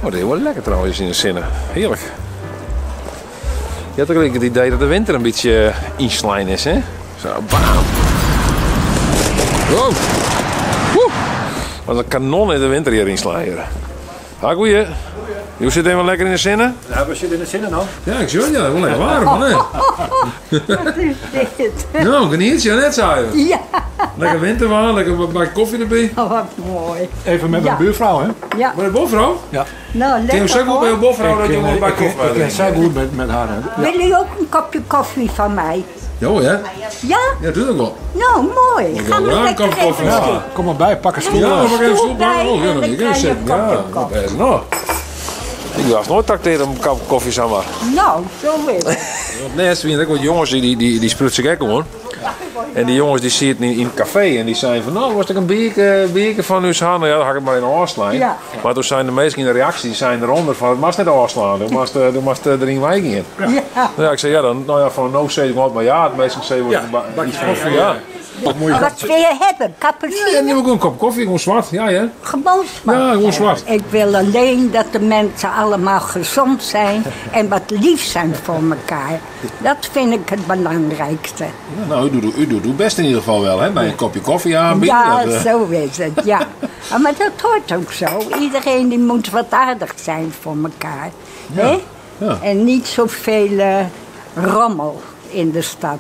Oh, dit is wol lekker trouwens yn de sinne. Hearlik. Je hat ek it idee dat de winter in bytsje ynslein is, hè? Zo, bam! Wow! Woe! Wat in kanon is de winter hjir ynslein hjir. Ha, goeie. Jo sitte even lekker yn de sinne? Ja, we sitte yn de sinne no. Ja, ik sjoch ja, wol lekker waarm, hè? Wat is dit? No, genietsje, net sei je. Ja. Lekker winterwaar, lekker wat bak koffie derby. Oh, wat moai. Even met Ja. mijn buurvrouw, hè? Ja, Mei de buorfrou? Ja. nou Kin jo lekker sa goed by jo hoor. buorfrou dat jo wol in bak Ik kin, koffie ik kin sa goed met haar. Hè? Wil u ook een kopje koffie van mij? Jo, hè? Ja? Ja, tuurlijk wel. Nou, mooi. Ga maar Ja, een lekker kop koffie. even Ja. zitten. Kom maar bij, pak een stoel. Ja, pak even Stoel stoel bij. bij Oh, ja, en dan dan kan ik krijg je zitten. een kopje Ja, koffie. best nou. Ik was nooit trakteerd om een kop koffie zomaar. Nou, zo is het. Want net wie ik wat jongens die sprutsen gek hoor. En die jongens die zitten in het café en die zeiden van nou was ik een bierke van u aan, nou ja, dan had ik het maar in afslaan. Ja. Maar toen zijn de meesten in de reactie, die zijn eronder van het mag net afslaan, du moast, du moast erin wijken. Ja. Nou ja, ik zei ja dan, nou ja, van no zei ik wat, maar ja, het meeste zei wordt Ja, een bakje iets van koffie, ja. ja. Wat wil je hebben? Ja, Cappuccino? neem ik gewoon een kop koffie, gewoon zwart. Ja, ja. Gewoon zwart. Ja, gewoon zwart. Ik wil alleen dat de mensen allemaal gezond zijn en wat lief zijn voor elkaar. Dat vind ik het belangrijkste. Ja, nou, u doet uw best in ieder geval wel, hè? Bij een kopje koffie aanbieden. Ja, dat. zo is het, ja. Ah, maar dat hoort ook zo. Iedereen die moet wat aardig zijn voor elkaar. Ja, Hè? ja. En niet zoveel rommel in de stad.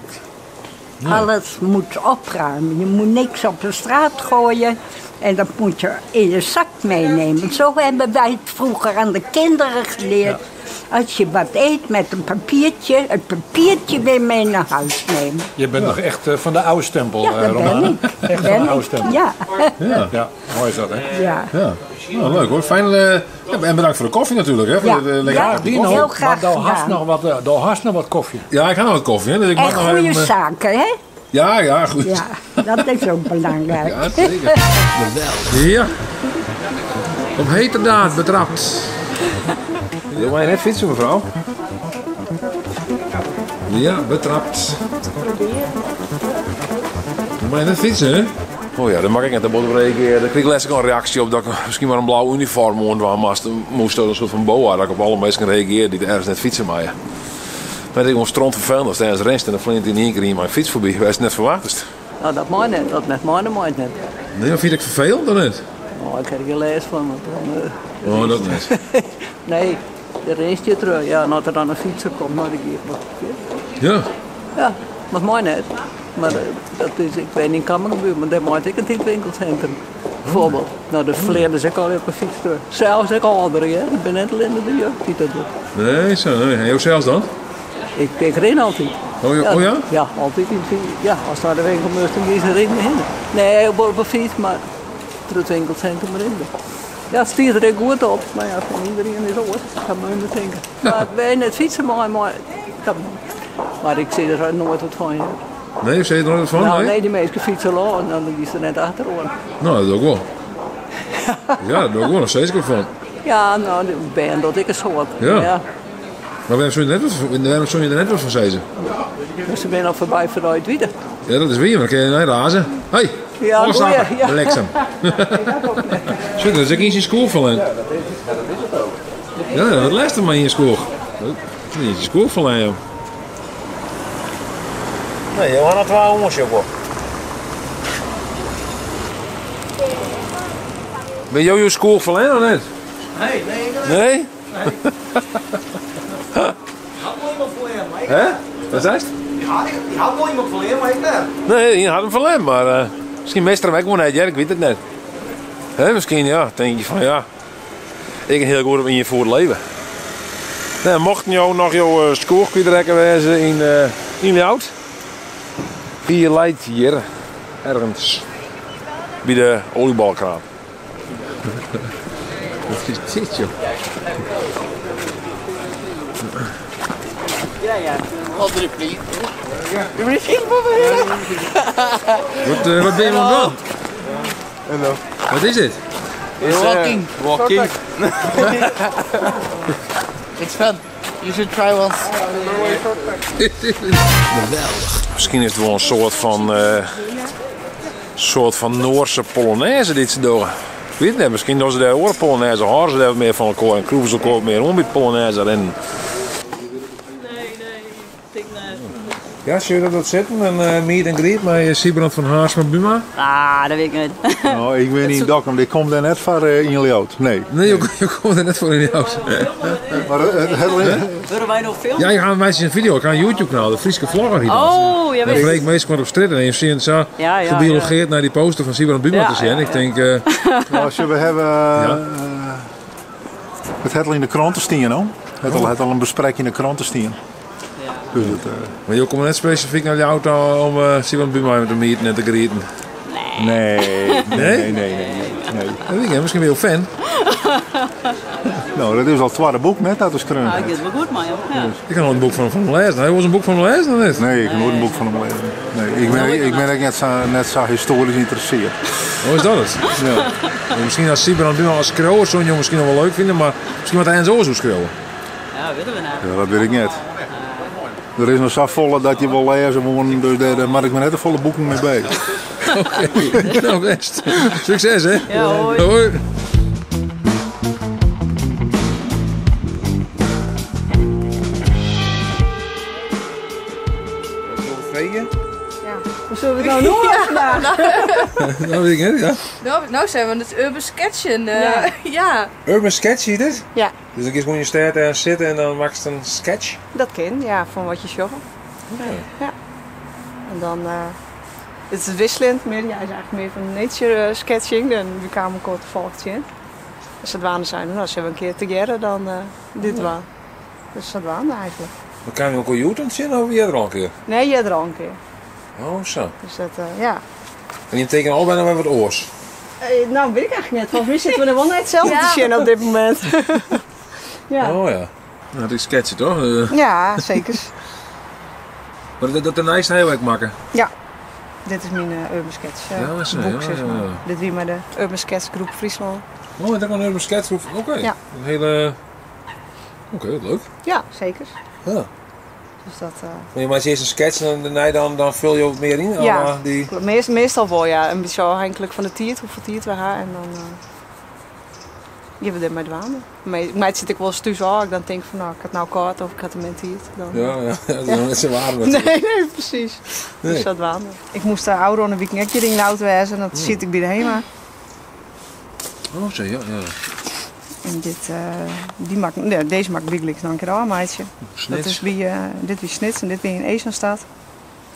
Alles moet opruimen. Je moet niks op de straat gooien. En dat moet je in je zak meenemen. Zo hebben wij het vroeger aan de kinderen geleerd. Als je wat eet met een papiertje, het papiertje weer mee naar huis nemen. Je bent nog echt van de oude stempel, Ja, dat ben Romana. ik. Echt van Ben de oude ik. stempel. Ja. Ja. Ja, mooi is dat, hè? ja. Ja. Nou, leuk hoor. Fijn. Ja, en bedankt voor de koffie natuurlijk. Hè? Voor Ja. de lekkere Ja, kopje Die koffie. Heel nog, graag maar daar hast gedaan. nog wat, daar hast nog wat koffie. Ja, ik ga nog wat koffie. Hè? Dus ik En mag nog goede even, zaken, hè? Ja, ja, goed. Ja, dat is ook belangrijk. Ja, zeker. Ja. Op heterdaad betrapt. Wil mij net fietsen, mevrouw? Ja, betrapt. Wil mij net fietsen, hè? Oh ja, dan mag ik net op reageren. Dan kreeg ik les ook een reactie op dat ik misschien maar een blauw uniform aan moest. Moest een soort van boa, dat ik op alle mensen reageer die ergens net fietsen maar. Maar het is gewoon strontvervelend als het ergens rest en dan vliegt in één keer in mijn fiets voorbij. Wij is net verwacht. Nou, dat mag net. Dat net mag, dat mag net. Nee, maar vind ik vervelend dan net? Oh, ik heb er geen les van. Want dan, Oh, dat niet. nee, de rest je terug. Ja, en als er dan een fietser komt, nou, die geeft wat. Ja. Ja, dat mag net. Maar dat is, ik ben in Kammerbuurt, maar daar maak ik het in het winkelcentrum. Bijvoorbeeld. Nou, de vleerden ze ook al op een fiets terug. Zelfs ik ouderen, hè. Ik ben net alleen de jeugd die dat doet. Nee, zo. Nee. En jou zelfs dan? Ik ren altijd. Oh ja, oh ja? Ja, altijd in de fiets. Ja, als daar de winkel moest, dan ging ze rennen heen. Nee, op een fiets, maar door het winkelcentrum rennen. Ja, het stiert er goed op, maar ja, van iedereen is oud. Dat kan me niet denken. Maar wij net fietsen, maar, dat, maar ik zie er nooit wat van. Ja. Nee, zie je er nooit wat van? Nou, nee? nee, die meesten fietsen al en dan die ze net achterom. Nou, dat doe ik wel. Ja, dat doe ik wel nog steeds van. Ja, nou, ik ben dat ik een soort. Ja. Ja. Maar waarom zou je er net wat, waarom zou je er net wat van zeggen? Dus ze zijn al voorbij vanuit Wieden. Ja, dat is weer, maar dan kun je niet razen. Hé, hey, Ja, afstappen. goeie, ja. Bliksem. Zo, dat is ook iets in school van. Ja, dat is, het ook. Ja, dat lijst er maar in je school. Dat is niet in school van, joh. Nee, je had wel jongens, joh. Ben jij je school van of niet? Nee, nee, nee. Nee? Had wel iemand verleden, maar ik Hè? Wat zei het? Die had wel iemand verleden, maar ik niet. Nee, je had hem verleden, maar misschien meester hem ook wel net, ja, ik weet het net. Hè, misschien, ja, denk je van ja, ik ben heel goed op in je voor het leven. Nou, mochten jou nog jouw skoog kwijtraken wezen in Ljouwert, die leidt hier ergens bij de oliebalkraam. Wat is dit, joh? Ja, ja. Wat ben je aan het doen? Hallo. Wat is dit? Walking. Walking. It's fun. You should try once. Misschien is het wel een soort van Noorse Polonaise dit ze doen. Ik wit it net, miskien dogge se dêr oare Polonaise, hâlde se dêr wat mear fan elkoar en krûpe se elkoar wat mear oan by it Polonaise rinnen. Ja, sjogge je dat wat sitten, in meet and greet mei Sybrand van Haersma Buma? Ah, dat wit ik net. No, ik bin yn Dokkum, ik kom dêr net foar yn Ljouwert. Nee. Nee, jo komme dêr net foar yn Ljouwert. Mar it het Wurde wy no filmd? Ja, ik ha meitsje in video, ik ha in YouTube kanaal, de Fryske Vlogger hyt dat. Oh, ja Dan wis. freeg ik minsken wat op strjitte en je sjen sa Ja, ja, gebiologeerd nei dy poster fan Sybrand Buma Ja, te sjen. ja, Ik ja. tink, No, sjoch, we hawwe Ja. it hat al yn de krante stien, no. Het al, het al in besprek yn de krante stien. Dus it, Maar jo komme net spesifyk nei Ljouwert om Sybrand Buma te meeten en te greeten? nee. Nee? Nee, nee, nee, nee. Dat weet ik net, miskien binne jo fan. No, dat is al it twadde boek net dat er skreaun Ah, hat. giet wol goed mei him. Ja. Ik ha noait in boek fan him lêzen. Ha jo wolris in boek fan him lêzen of net? Nee, ik ha noait in boek fan him lêzen. Nee, ik bin ek net sa histoarysk ynteressearre. Oh, is dat it? Ja. Miskien as Sybrand Buma as skriuwer soene jo miskien noch wol leuk fine, mar miskien moat er ergens oars oer skriuwe. Ja, witte we net. Ja, dat wit ik net. Der is noch safolle dat je wol lêze woenen, dus dêr moat ik my net te folle boeken mei by. Oké, no bêst. Sukses hè. Ja, hoi. Hoi. Hoe zullen we het nou noemen vandaag? Dat weet ik net, ja. Nou, nou zijn we aan het urban sketchen. Ja. Urban sketch heet het? Ja. Dus dan kies gewoon je stêd en zitten en dan maak je een sketch. Dat kin, ja, fan wat je sjogge. Ja. En dan, it is wikseljend, Mirja is eigentlik mear fan nature sketching en we kamen elkoar tafallich tsjin. En sadwaande seine we, no, sille we in kear tegearre dan dit dwaan. Dus sadwaande eigentlik. Maar kamen je elkoar hjoed dan tsjin of earder al in kear? Nee, earder al in kear. Oh, sa. Dus dat, ja. En je tekenen allebei noch wer wat oars? No, wit ik eigentlik net. Folgens my sitte we der wol net itselde Ja. te sjen op dit momint. Ja. Oh ja. No, dat is sketchen toch? Ja, seker. Maar dat de nijste heel erg makken? Ja. Dit is myn Urban Sketch Ja, zo, boek, ja, zeg ja, maar. ja. Dit wie mei de Urban Sketch groep Fryslân. Oh, en dat kan een Urban Sketch groep. Oké. Ja. Een hele. Oké, wat leuk. Ja, zeker. Ja. Dus dat, Maar je maakt eerst een sketch en daarna dan vul je wat meer in? Ja. Of die... Meastal wol, ja. In bytsje ôfhinklik fan de tiid, hoefolle tiid we ha. En dan gean we dermei dwaande. Mar it sit ek wolris thús ôf. Ik dan tink fan, no, ik ha it no kâld of ik ha te min tiid. Dan, Ja, ja, ja, dat is nog net sa waarm natuerlik. Nee, nee, presys. Nee. Dus sadwaande. Ik moast de ôfrûne wiken ek hjir yn de auto wêze en dat siet ik by de HEMA. Oh, zo, ja, ja. En dit, die mak, nee, dizze moat ik bygelyks noch in kear ôfmeitsje. Snits. Dat is by, dit wie Snits en dit wie yn Esonstad.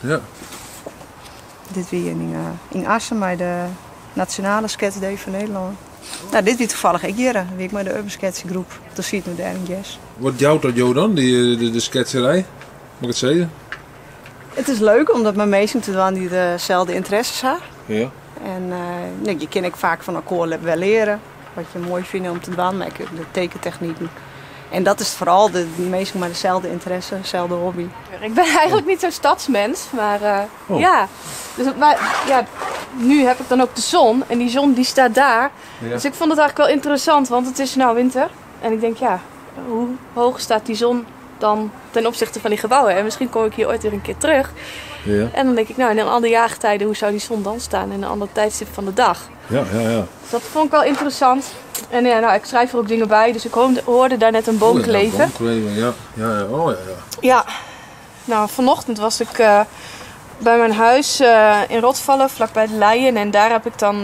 Ja. Dit wie yn Assen mei de Nasjonale Sketchday fan Nederlân. No, dit wie tafallich ek hjir. Wie ik mei de Urban Sketch groep. Toen siet ik dêr yn Jazz. Wat jout dat jo dan, de sketserij? Moat ik it sizze? It is leuk om dat mei minsken te dwaan dy't deselde ynteresses ha. Ja. En nee, je kin ek faak fan elkoar wer leare. Wat je moai fine om te dwaan, mar ek de tekentechniken. En dat is foaral de minsken mei deselde ynteresse, deselde hobby. Ik ben eigenlijk niet zo'n stadsmens, maar Oh. ja. Dus, maar ja, nu heb ik dan ook de zon en die zon die staat daar. Ja. Dus ik vond het eigenlijk wel interessant, want het is nou winter. En ik denk, ja, hoe hoog staat die zon dan ten opzichte van die gebouwen? En misschien kom ik hier ooit weer een keer terug. Ja. En dan denk ik, nou, in een andere jaargetijde, hoe zou die zon dan staan? In een ander tijdstip van de dag. Ja, ja, ja. Dus dat vond ik wel interessant. En ja, nou, ik schrijf er ook dingen bij, dus ik hoorde daar net een boom Oh, ja, kleven. boom kleven, ja. Ja, ja. Oh, ja, ja. Ja, nou, vanochtend was ik bij mijn huis in Rotvallen, vlakbij de Leien. En daar heb ik dan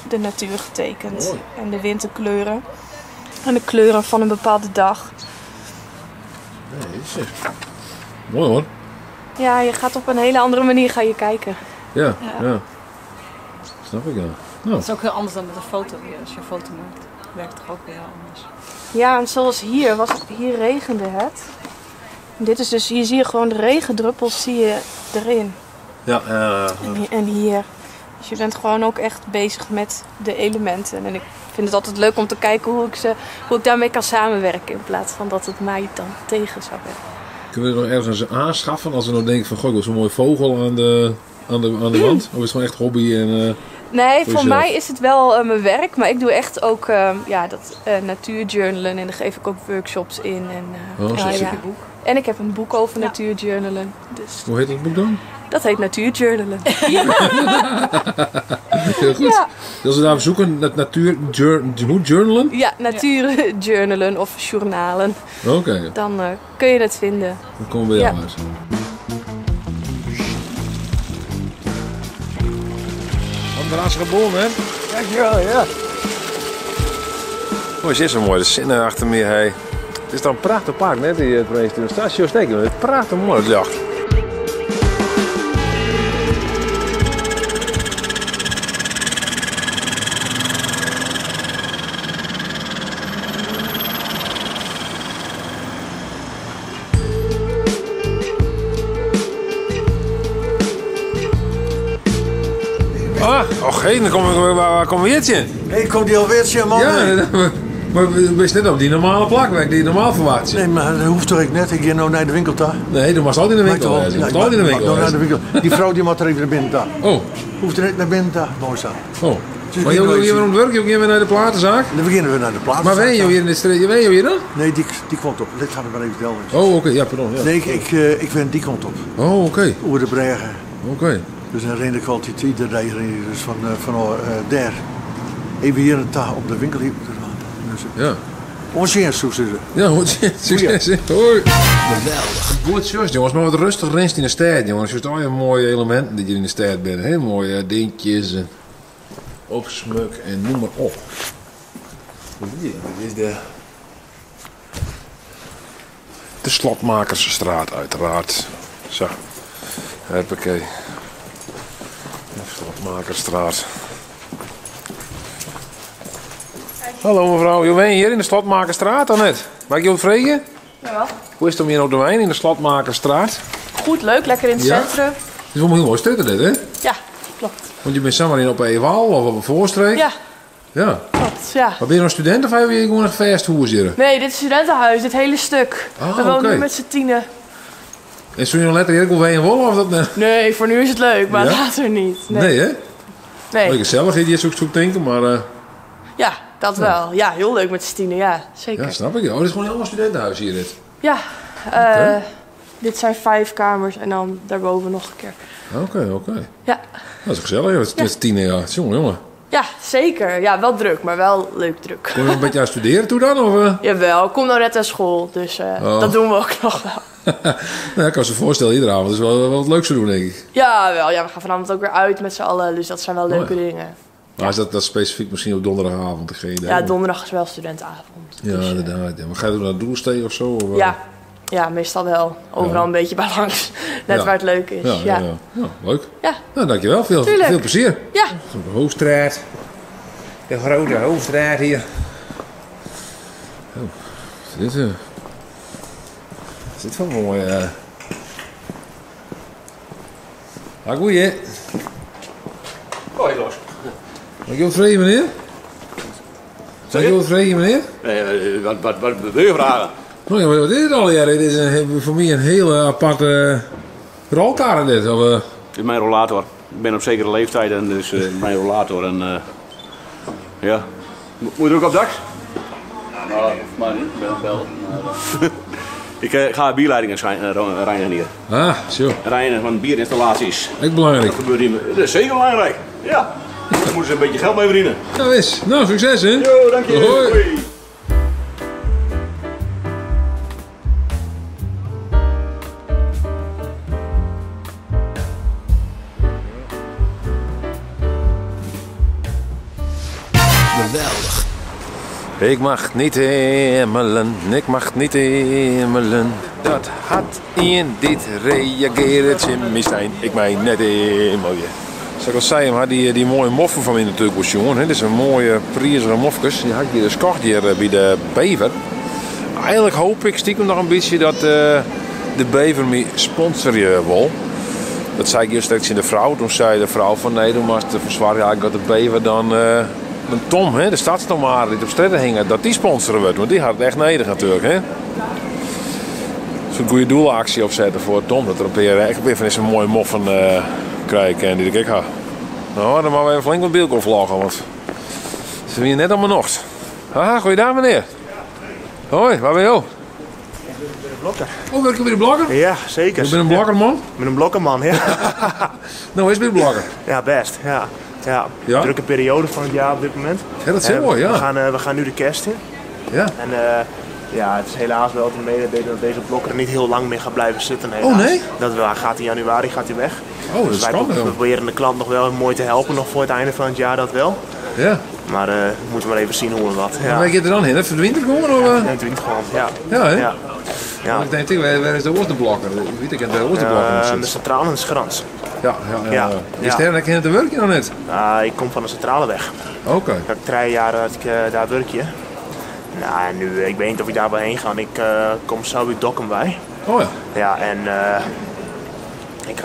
de natuur getekend. Mooi. En de winterkleuren. En de kleuren van een bepaalde dag. Nee, is het. Mooi hoor. Ja, je gaat op een hele andere manier ga je kijken. Ja, Ja. ja. Snap ik, ja. Nou. Dat is ook heel anders dan met een foto weer. Als je een foto maakt, werkt het toch ook weer heel anders. Ja, en zoals hier, was het, hier regende het. En dit is dus, hier zie je gewoon de regendruppels zie je erin. Ja, ja, ja, ja. En hier. Dus je bent gewoon ook echt bezig met de elementen. En ik vind het altijd leuk om te kijken hoe ik daarmee kan samenwerken. In plaats van dat het mij dan tegen zou werken. Kunnen we er nog ergens aanschaffen als we nou denken van... Goh, ik wil zo'n mooie vogel aan de wand? Of is het gewoon echt hobby en Nee, voor voor jezelf? mij is het wel mijn werk. Maar ik doe echt ook dat natuurjournalen. En daar geef ik ook workshops in. En Oh, zo ja, zit ja. het boek. En ik heb een boek over natuurjournalen. Dus Hoe heet dat boek dan? Dat heet natuurjournalen. Heel goed. Ja. Dus we daar zoeken, het natuur, hoe journalen? Ja, natuurjournalen of journalen. Oké, Dan kun je het vinden. dan komen we bij jou Ja. uit. Andras geboren, hè? Dankjewel, ja. Oh, is zo mooi. De zinnen achter me, hey. Het is dan een prachtig park, net die het Het staat zo steken, het is prachtig mooi, het jacht. Ah, och, hey, dan kom ik, waar kom je hier in? Hey, komt die alweer zien, man? Ja, maar we zitten net op die normale plak waar ik die normaal verwacht. Nee, maar dat hoeft toch ik net. Ik ga nou naar de winkel daar. Nee, du mag altijd in de winkel. Mag Je toch moet wel? altijd in de Ja, winkel. ik mag nou naar de winkel. Die vrouw die moet er even naar binnen daar. Oh. Hoeft er net naar binnen daar. Mooi zo. Oh. Dus Maar ik je ga hier nou weer om het werk, je weer naar de platenzaak? Dan beginnen we naar de platenzaak. Maar ben je hier in de streek? Ben je hier dan? Nee, die komt op. Dit gaat ik maar even vertellen. Oh, oké. Ja, pardon. Ja. Nee, ik ben die kant op. Oh, oké. Oer de Bregen. Oké. Dus dan ren ik altijd iedere dag ren ik dus van daar. Even hier een dag op de winkel hier. Dus, ja. Onzin, zo zitten. Ja, goed. Succes. Hoi. Geweldig. Goed, zus, jongens. Maar wat rustig rest in de stad, jongens. Je al je mooie elementen die je in de stad bent. Heel mooie dingetjes en opsmuk en noem maar op. Dit is de Slotmakersstraat, uiteraard. Zo. Huppakee. De Slotmakersstraat. Hallo mevrouw, je bent hier in de Slotmakerstraat dan net? Mag ik je wat vragen? Jawel. Hoe is het om hier op de wijn in de Slotmakerstraat? Goed, leuk, lekker in het Ja. centrum. Het is wel een heel mooi stuk dit, hè? Ja, klopt. Want je bent zomaar in op Eval of op een voorstreek. Ja, Ja. klopt, ja. Maar ben je nog student of heb je gewoon een vast hier? Nee, dit is studentenhuis, dit hele stuk. Ah, We wonen oké. nu met z'n tienen. En zul je nog letter hier ook wel in Wolle of dat? Nee, Nee, voor nu is het leuk, maar Ja? later niet. Nee. nee hè? Nee. Leuk gezellig hier, zoek zoek denken, maar Ja, dat wel. Ja, heel leuk met z'n tienen, ja, zeker. ja, snap ik. Oh, dit is gewoon een helemaal studentenhuis hier dit. Ja, Oké. dit zijn 5 kamers en dan daarboven nog een keer. Oké. Ja. Dat is gezellig, joh. Het is 10 jaar. Jongen, jongen. Ja, zeker. Ja, wel druk, maar wel leuk druk. Kom je nog een beetje aan studeren toe dan? Of? Jawel, ik kom nou net uit school, dus Oh. dat doen we ook nog wel. Nou, ik kan ze voorstellen, iedere avond is wel wat leuks te doen, denk ik. Ja, wel. Ja, we gaan vanavond ook weer uit met z'n allen, dus dat zijn wel leuke Oh, ja. dingen. Maar is dat specifiek misschien op donderdagavond? Geen idee. Ja, donderdag is wel studentenavond. Ja, inderdaad. Ja. Maar ga je dan naar Doelstee of zo? Of? Ja. Ja, meestal wel. Overal Ja. een beetje bij langs. Net Ja. waar het leuk is. Ja, ja. Ja. ja. Ja, leuk. Ja. Nou, dankjewel. Veel, Tuurlijk. veel plezier. Ja. De Hoofdstraat. De grote Hoofdstraat hier. Oh, wat is dit? Wat is dit voor mooi? Ah, goeie. hè? Hoi, Los. Mag ik je wat vragen, meneer? Mag ik je wat vragen, meneer? Wat wil je vragen? Nou ja, maar wat is het al? Ja, dit is voor mij een hele aparte rolkar dit. Of? Dit is mijn rollator. Ik ben op zekere leeftijd en dus mijn rollator. En, ja. Moet je er ook op dak? Nou, maar niet. Ik ben aan het bellen. Maar, ik ga bierleidingen reinigen hier. Ah, zo. Reinigen van bierinstallaties. Ook belangrijk. Dat gebeurt hier. Dat is zeker belangrijk. Ja. Daar moeten ze een beetje geld mee verdienen. Nou is. Nou, succes hè. Jo, dank je. Hoi. Hoi. Geweldig. Ik mag niet hemelen, ik mag niet hemelen. Dat had in dit reageren, Jimmy Stijn. Ik mij net hemel. Zoals ik al zei, maar die mooie moffen van mij natuurlijk was jongen. Hè. Dit zijn mooie, prijzige mofkes. Die had ik hier dus kocht hier bij de Bever. Eigenlijk hoop ik stiekem nog een beetje dat de Bever me sponsoren wil. Dat zei ik eerst straks in de vrouw. Toen zei de vrouw van nee, doe maar te verzwaren. Ja, ik had de Bever dan... Tom, hè, de stadsnomade die op straat hingen, dat die sponsoren wordt. Want die had het echt nodig natuurlijk. Hè. Zo'n goede doelactie opzetten voor Tom. Dat er een paar, echt weer van zo'n mooie moffen krijgen en die ik ha. Nou, dan maar we even flink wat beeld vloggen, want ze zijn hier net allemaal nog. Haha, goeiedag meneer. Hoi, waar ben je? Blokker. Oh, wurkje by de Blokker? Ja, zeker. Je bent een blokkerman? Ik ben een blokkerman, ja. Nou, is bij de Blokker? Ja, best. Ja. Ja. Ja? Drukke periode van het jaar op dit moment. Ja, dat is heel mooi, ja. We gaan nu de kerst in. Ja. En ja, het is helaas wel te mededeling dat deze blokker niet heel lang meer gaat blijven zitten. Helaas. Oh, nee? Dat wel, hij gaat in januari gaat hij weg. Oh, dat dus is wij spannend, joh. proberen de klant nog wel mooi te helpen nog voor het einde van het jaar, dat wel. Ja. Maar we moeten maar even zien hoe en wat. Ja. Maar waar gaat er dan heen? Verdwijnt het gewoon? Of? Ja, het verdwijnt gewoon, ja. Ja, hè? Ja. Ja. Want ik denk, waar is de Oosterblokker? Ik weet ik de Oosterblokker nog zit. De centrale in de Schrans. Ja. Ja. Is daar lekker in te werken nog net? Ah, ik kom van de centrale weg. Oké. Ik heb 3 jaar dat ik daar werk je. Nou, en nu, ik weet niet of ik daar wel heen ga. Ik kom zo uit Dokkum bij. Oh ja. Ja, en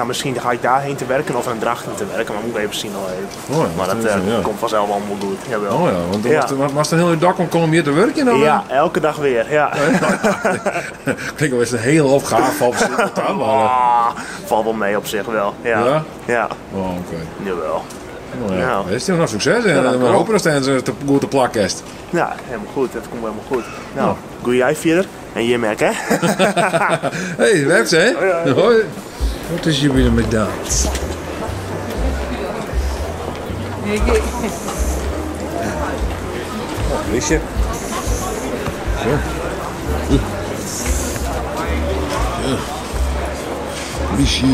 misschien ga ik daarheen te werken of in Drachten te werken, maar moet ik even zien al even. Oh ja, maar dat dat is even, ja. komt vanzelf allemaal goed. Jawel. Oh ja, want ja. was het een heel dak om komen hier te werken dan? Ja, elke dag weer, ja. Klinkt wel eens een hele opgave, valt maar, Ah, valt wel mee op zich wel, ja. Ja? Ja. Oh, oké. Jawel. Nou ja, Nou. dat is nog succes. En Ja, dank we u wel. hopen dat ze te goed te plak is. Ja, helemaal goed. Dat komt helemaal goed. Nou, Nou. goeie jij verder. En je merk, hè? Hey, werkt ze, hè? Hoi, hoi. Hoi. Wat is hier bij de McDonald's? Oh, Liesje. Zo. Ja. Liesje,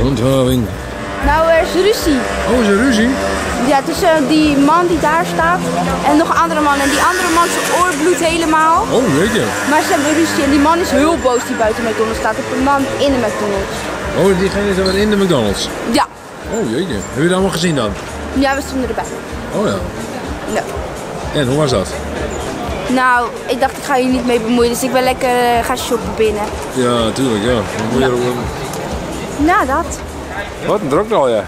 handhaving. Nou, er is ruzie. Oh, is er ruzie? Ja, tussen die man die daar staat en nog een andere man. En die andere man zijn oor bloedt helemaal. Oh, weet je. Maar ze hebben ruzie en die man is heel boos die buiten McDonald's staat. Op een man in de McDonald's. Oh, diegene is dan in de McDonald's? Ja. Oh, jeetje. Heb je dat allemaal gezien dan? Ja, we stonden erbij. Oh ja. Ja. En hoe was dat? Nou, ik dacht ik ga je niet mee bemoeien, dus ik ben lekker gaan shoppen binnen. Ja, natuurlijk, ja. Dan moet je er ook- Nou, dat. Wat een drukte al, ja.